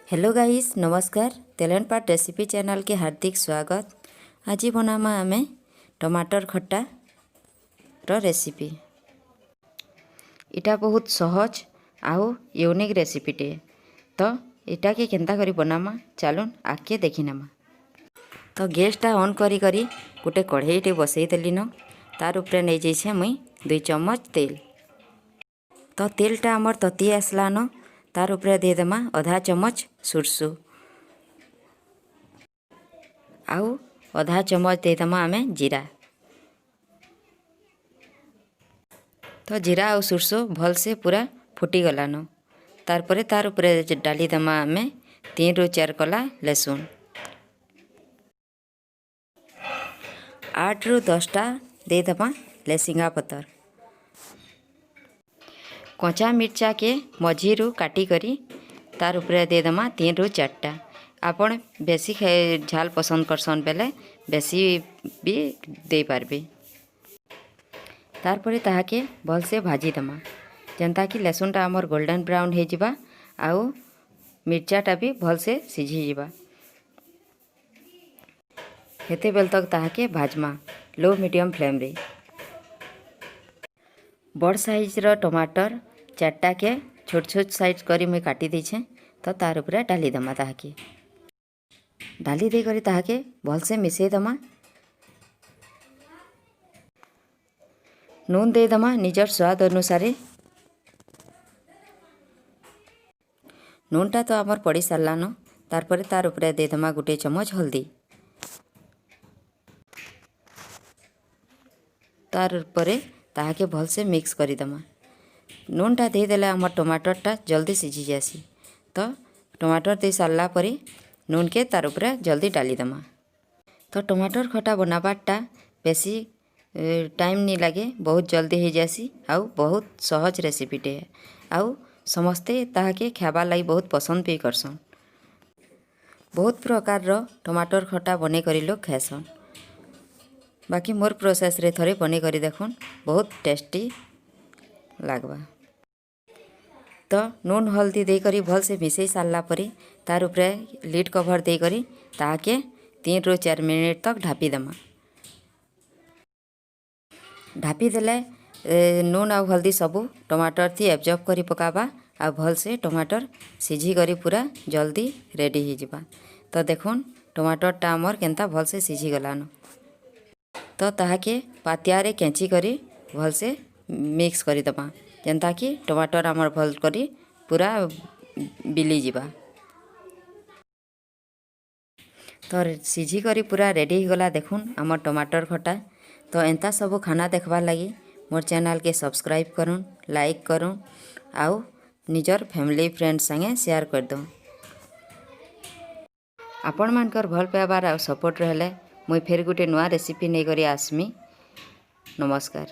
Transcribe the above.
Hello guys, नमस्कार। तेलन पाट recipe channel के हार्दिक स्वागत। आज बनामा आमे टमाटर खट्टा ର ରେସିପି। ଇଟା ବହୁତ ସହଜ ଆଉ ୟୁନିକ୍ ରେସିପିଟେ। ତ ଏଟାକେ କେନ୍ତା କରି ବନାମା, ଚାଲୁନ୍ ଆଗକେ ଦେଖିନେମା। ତ ଗ୍ୟାସଟା ଅନ୍ କରି କରି ଗୋଟେ କଢ଼େଇଟେ ବସେଇ ଦେଲିନ। ତାର ଉପରେ ନେଇଯାଇଛେ ମୁଇଁ 2 ଚାମଚ ତେଲ। ତ ତେଲଟା ଆମର ତତି ଆସିଲାନ। ତାର ଉପରେ ଦେଇଦେମା ଅଧା ଚାମଚ ସୁରସୁ ଆଉ ଅଧା ଚାମଚ ଦେଇଦେମା ଆମେ ଜିରା। ତ ଜିରା ଆଉ ସୁରସୁ ଭଲସେ ପୁରା ଫୁଟିଗଲାନ। ତାରପରେ ତାର ଉପରେ ଡାଲି ଦେମା ଆମେ 3ରୁ 4 କଲା ଲେସୁନ, 8ରୁ 10ଟା ଦେଇଦେମା ଲେସିଙ୍ଗା ପତର। କଞ୍ଚା ମିର୍ଚାକେ ମଝିରୁ କାଟିକରି ତାର ଉପରେ ଦେଇଦେମା 3ରୁ 4ଟା। ଆପଣ ବେଶୀ ଝାଲ ପସନ୍ଦ କରସନ୍ ବେଲେ ବେଶୀ ବି ଦେଇପାରିବେ। ତାରପରେ ତାହାକେ ଭଲସେ ଭାଜିଦେମା, ଯେନ୍ତାକି ଲେସୁନଟା ଆମର ଗୋଲ୍ଡେନ୍ ବ୍ରାଉନ୍ ହେଇଯିବା ଆଉ ମିର୍ଚାଟା ବି ଭଲସେ ସିଝିଯିବା। ହେତେବେଲ୍ ତକ୍ ତାହାକେ ଭାଜମା ଲୋ ମିଡ଼ିୟମ୍ ଫ୍ଲେମ୍ରେ। ବଡ଼ ସାଇଜ୍ର ଟମାଟର ଚାରିଟାକେ ଛୋଟ ଛୋଟ ସାଇଜ୍ କରି ମୁଇଁ କାଟି ଦେଇଛେଁ। ତ ତାର ଉପରେ ଡାଲି ଦେମା। ତାହାକେ ଡାଲି ଦେଇକରି ତାହାକେ ଭଲସେ ମିଶେଇ ଦେମା। ନୁନ୍ ଦେଇଦେମା ନିଜର ସ୍ୱାଦ ଅନୁସାରେ। ନୁନ୍ଟା ତ ଆମର ପଡ଼ି ସାରିଲାନ। ତାରପରେ ତାର ଉପରେ ଦେଇଦେମା ଗୋଟେ ଚାମଚ ହଳଦୀ। ତାର ଉପରେ ତାହାକେ ଭଲସେ ମିକ୍ସ କରିଦେମା। ନୁନ୍ଟା ଦେଇଦେଲେ ଆମର ଟମାଟରଟା ଜଲ୍ଦି ସିଝି ଯାଏସି। ତ ଟମାଟର ଦେଇ ସାରିଲା ପରେ ନୁନ୍କେ ତାର ଉପରେ ଜଲ୍ଦି ଡାଲିଦେମା। ତ ଟମାଟର ଖଟା ବନାବାରଟା ବେଶୀ ଟାଇମ୍ ନି ଲାଗେ, ବହୁତ ଜଲ୍ଦି ହେଇଯାଏସି ଆଉ ବହୁତ ସହଜ ରେସିପିଟେ ଆଉ ସମସ୍ତେ ତାହାକେ ଖାଏବାର୍ ଲାଗି ବହୁତ ପସନ୍ଦ ବି କରସନ୍। ବହୁତ ପ୍ରକାରର ଟମାଟର ଖଟା ବନେଇ କରି ଲୋକ୍ ଖାଏସନ୍। ବାକି ମୋର୍ ପ୍ରୋସେସ୍ରେ ଥରେ ବନେଇ କରି ଦେଖୁନ୍, ବହୁତ ଟେଷ୍ଟି ଲାଗ୍ବା। ତ ନୁନ୍ ହଳଦୀ ଦେଇକରି ଭଲସେ ମିଶେଇ ସାରିଲା ପରେ ତାର ଉପରେ ଲିଡ୍ କଭର୍ ଦେଇକରି ତାହାକେ 3ରୁ 4 ମିନିଟ୍ ତକ୍ ଢାପି ଦେମା। ଢାପି ଦେଲେ ନୁନ୍ ଆଉ ହଳଦୀ ସବୁ ଟମାଟର ଥି ଏବଜର୍ବ କରି ପକାବା ଆଉ ଭଲସେ ଟମାଟର ସିଝି କରି ପୁରା ଜଲ୍ଦି ରେଡ଼ି ହେଇଯିବା। ତ ଦେଖୁନ୍, ଟମାଟରଟା ଆମର୍ କେନ୍ତା ଭଲସେ ସିଝିଗଲାନ। ତ ତାହାକେ ପାତିଆରେ କେଞ୍ଚି କରି ଭଲସେ ମିକ୍ସ କରିଦେମା, ଯେନ୍ତାକି ଟମାଟର ଆମର୍ ଭଲ୍ କରି ପୁରା ବିଲିଯିବା। ତ ସିଝିକରି ପୁରା ରେଡ଼ି ହେଇଗଲା, ଦେଖୁନ୍, ଆମର୍ ଟମାଟର ଖଟା। ତ ଏନ୍ତା ସବୁ ଖାନା ଦେଖ୍ବାର୍ ଲାଗି ମୋର୍ ଚ୍ୟାନେଲ୍କେ ସବସ୍କ୍ରାଇବ୍ କରୁନ୍, ଲାଇକ୍ କରୁନ୍ ଆଉ ନିଜର ଫ୍ୟାମିଲି ଫ୍ରେଣ୍ଡ ସାଙ୍ଗେ ସେୟାର କରିଦଉନ୍। ଆପଣମାନଙ୍କର ଭଲ୍ ପାଇବାର ଆଉ ସପୋର୍ଟ ରହିଲେ ମୁଇଁ ଫେର୍ ଗୁଟେ ନୂଆ ରେସିପି ନେଇକରି ଆସ୍ମି। ନମସ୍କାର।